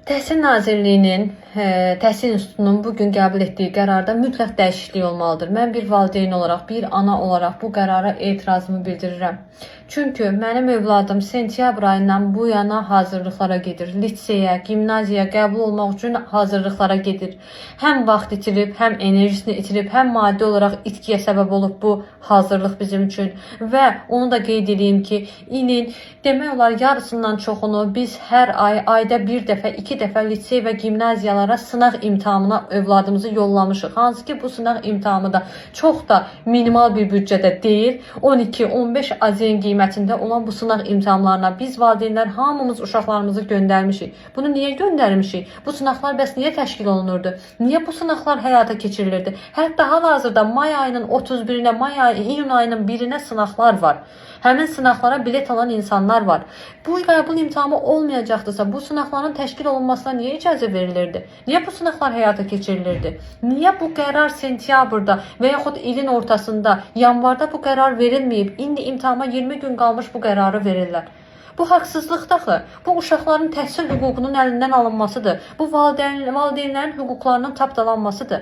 Təhsil Nazirliyinin, Təhsil İnstitutunun bu gün qəbul etdiyi qərarda mütləq dəyişiklik olmalıdır. Mən bir valideyn olaraq, bir ana olaraq bu qərara etirazımı bildirirəm. Çünki mənim övladım sentyabr ayından bu yana hazırlıqlara gedir. Liseyə, gimnaziyaya qəbul olmaq üçün hazırlıqlara gedir. Həm vaxt itirib, həm enerjisini itirib, həm maddi olaraq itkiyə səbəb olub bu hazırlıq bizim üçün. Və onu da qeyd edeyim ki, ilin demək olar yarısından çoxunu biz hər ay, ayda bir dəfə, iki dəfə lisey və gimnaziyalara sınaq imtahanına övladımızı yollamışıq. Hansı ki, bu sınaq imtahanı da çox da minimal bir büdcədə deyil. 12-15 AZN qiymətində olan bu sınaq imtahanlarına biz valideynlər hamımız uşaqlarımızı göndərmişik. Bunu niyə göndərmişik? Bu sınaqlar bəs niyə təşkil olunurdu? Niyə bu sınaqlar həyata keçirilirdi? Hətta hal-hazırda may ayının 31-nə, may ayı, iyun ayının 1-inə sınaqlar var. Həmin sınaqlara bilet alan insanlar var. Bu qəbul imtahanı olmayacaqdısa, bu sınaqların təşkil olunmasına niyə icazə verilirdi? Niyə bu sınaqlar həyata keçirilirdi? Niyə bu qərar sentyabrda və yaxud ilin ortasında, yanvarda bu qərar verilməyib? İndi imtahana 20 gün qalmış bu qərarı verirlər. Bu haqsızlıqdır axı. Bu uşaqların təhsil hüququnun əlindən alınmasıdır. Bu valideynlərin hüquqlarının tapdalanmasıdır.